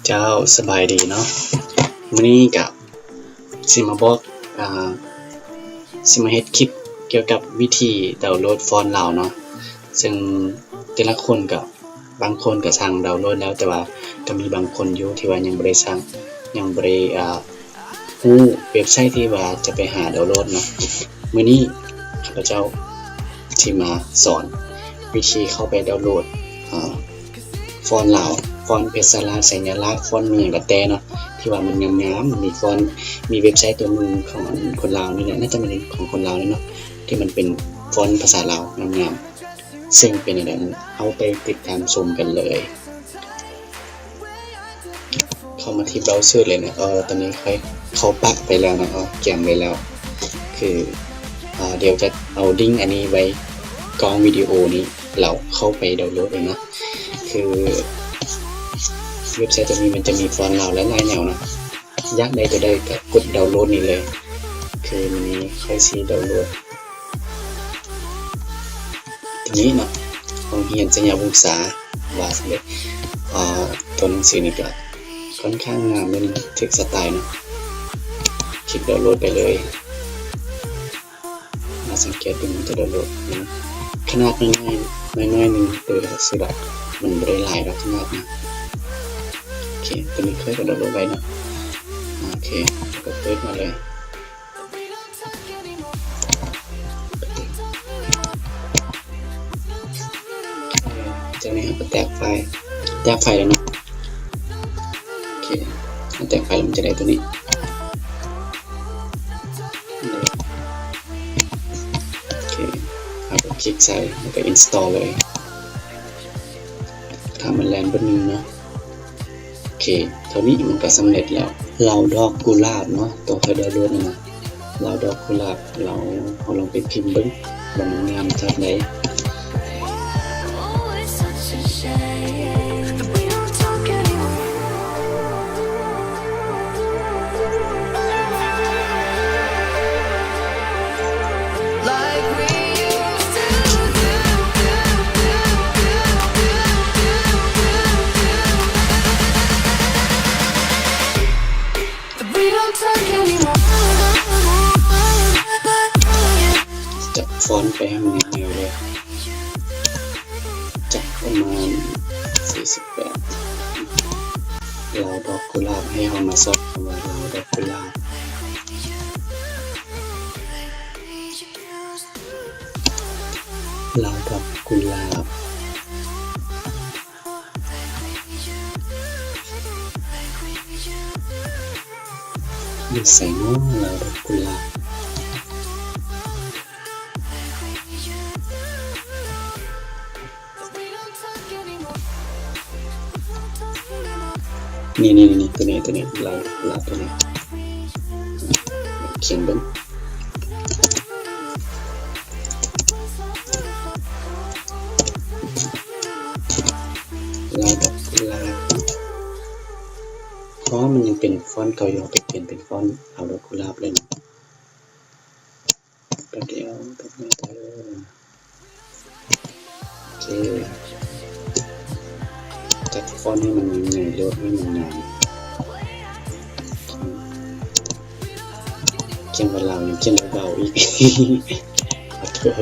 ເຈົ້າ ສະບາຍດີເນາະ, ມື້ນີ້ກະຊິມາບອກ ອາ ຊິມາເຮັດຄລິບກ່ຽວກັບວິທີດາວໂຫຼດຟອນລາວເນາະ, ເຊິ່ງແຕ່ລະຄົນກະ ບາງຄົນກະສັ່ງດາວໂຫຼດແລ້ວ, ແຕ່ວ່າກະມີບາງຄົນຢູ່ທີ່ວ່າຍັງບໍ່ໄດ້ສັ່ງ ຍັງບໍ່ໄດ້ ອາ ຮູ້ເວັບໄຊທີ່ວ່າຈະໄປຫາດາວໂຫຼດເນາະ. ມື້ນີ້ຂ້າພະເຈົ້າຊິມາສອນວິທີເຂົ້າໄປດາວໂຫຼດ ອາ ຟອນລາວ, ຟອນເພັດສະລາດ, ໄຊຍະລາດ, ຟອນຫຍັງກະແຕ່ເນາະ ທີ່ວ່າມັນງາມໆ. ມີຟອນ ມີເວັບໄຊຕົວໜຶ່ງຂອງຄົນລາວນີ້ແຫຼະ, ໜ້າຈະແມ່ນຂອງຄົນລາວນີ້ເນາະ ທີ່ມັນເປັນຟອນພາສາລາວງາມໆ. ເຊິ່ງເປັນແນວໃດນັ້ນ ເຮົາໄປຕິດຕາມຊົມກັນເລີຍ. ເຂົ້າມາທີ່ເບຣາເຊີເລີຍເນາະ. ເອີ ຕອນນີ້ຂ້ອຍເຂົ້າປະໄປແລ້ວເນາະ, ເອີ ກຽມໄວ້ແລ້ວ. ຄື ອາ ດຽວຈະເອົາລິ້ງອັນນີ້ໄວ້ກ້ອງວິດີໂອນີ້ ແລ້ວເຂົ້າໄປດາວໂຫຼດເອງເນາະ. ຄືເວັບໄຊຕົວນີ້ມັນຈະມີຟອນລາວຫຼາຍໆແນວເນາະ, ຢາກໄດ້ຕົວໃດກະກົດດາວໂຫຼດນີ້ເລີຍ. ຄືມື້ນີ້ຂ້ອຍຊິດາວໂຫຼດ ຕົວນີ້ເນາະ, ໂຮງຮຽນໄຊຍະວົງສາ ວ່າຊັ້ນເດ. ອາ ຕົວໜັງສືນີ້ກະຂ້ອນຂ້າງງາມ ແມ່ນຖືກສະໄຕເນາະ. ຄລິກດາວໂຫຼດໄປເລີຍ. ອາ ສັງເກດເບິ່ງ ມັນຈະດາວໂຫຼດ ຂະໜາດນ້ອຍໆ ນ້ອຍໆໜຶ່ງ ເອີ ຊິແບບ ມັນບໍ່ໄດ້ຫຼາຍດອກຂະໜາດນະ. ໂອເຄ ຕົວນີ້ຂ້ອຍກະດາວໂຫຼດໄວ້ເນາະ. ໂອເຄ ກະເປີດມາເລີຍ. ຈາກນີ້ເຮົາກະແຕກໄຟລ໌ ແຕກໄຟລ໌ແລ້ວເນາະ. ໂອເຄ ເຮົາແຕກໄຟລ໌ແລ້ວມັນຈະໄດ້ຕົວນີ້. ໂອເຄ ເຮົາກະຄລິກໃສ່ ແລ້ວກະອິນສະຕໍເລີຍ. ຖ້າມັນແລ່ນເບິດໜຶ່ງເນາະ. ໂອເຄ ເທົ່ານີ້ມັນກະສຳເລັດແລ້ວ. ລາວດອກກຸຫຼາບເນາະ ໂຕເຮົາດາວໂຫຼດຫັ້ນນະ ລາວດອກກຸຫຼາບ. ລາວ ເຮົາລອງໄປພິມເບິ່ງວ່າມັນງາມສ່ຳໃດ. We don't talk anymore. ຈັດຟອນໄປໃຫ້ມັນຍາວໆເລີຍ. ຈັດປະມານສີ່ສິບແປດ. ລາວດອກກຸຫຼາບ ໃຫ້ເຮົາມາຊອກຄຳວ່າລາວດອກກຸຫຼາບ. ລາວດອກກຸຫຼາບ. ຢູ່ໃສເນາະ ລາວດອກກຸຫຼາບ? ນີ້ໆໆ ໂຕນີ້ ໂຕນີ້ ລາວດອກກຸຫຼາບໂຕນີ້. ຂຽນເບິ່ງ ລາວດອກກຸຫຼາບ. ເພາະວ່າມັນຍັງເປັນຟອນເກົ່າຢູ່ ເຮົາໄປປ່ຽນເປັນຟອນລາວດອກກຸຫຼາບເລີຍເນາະ. ແປັບດຽວ ແປັບດຽວເດີ. ໂອເຄ ຈັດຟອນໃຫ້ມັນໃຫຍ່ໂລດ ໃຫ້ມັນງາມ. ຂຽນວ່າລາວ ຍັງຂຽນວ່າເບົາອີກ. ຂໍໂທດ. ໂອ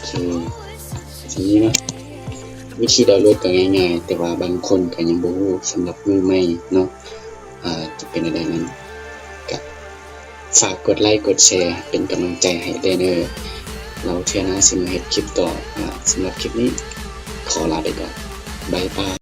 ເຄ ສ່ຳນີ້ເນາະ. ວິທີດາວໂຫຼດກະງ່າຍໆ ແຕ່ວ່າບາງຄົນກະຍັງບໍ່ຮູ້ ສຳລັບມືໃໝ່ເນາະ. ອາ ຈະເປັນແນວໃດນັ້ນ ກະ ຝາກກົດໄລກົດແຊເປັນກຳລັງໃຈໃຫ້ແດ່ເດີ. ແລ້ວເທື່ອໜ້າຊິມາເຮັດຄລິບຕໍ່. ອາ ສຳລັບຄລິບນີ້ຂໍລາໄປກ່ອນ. ບາຍບາຍ.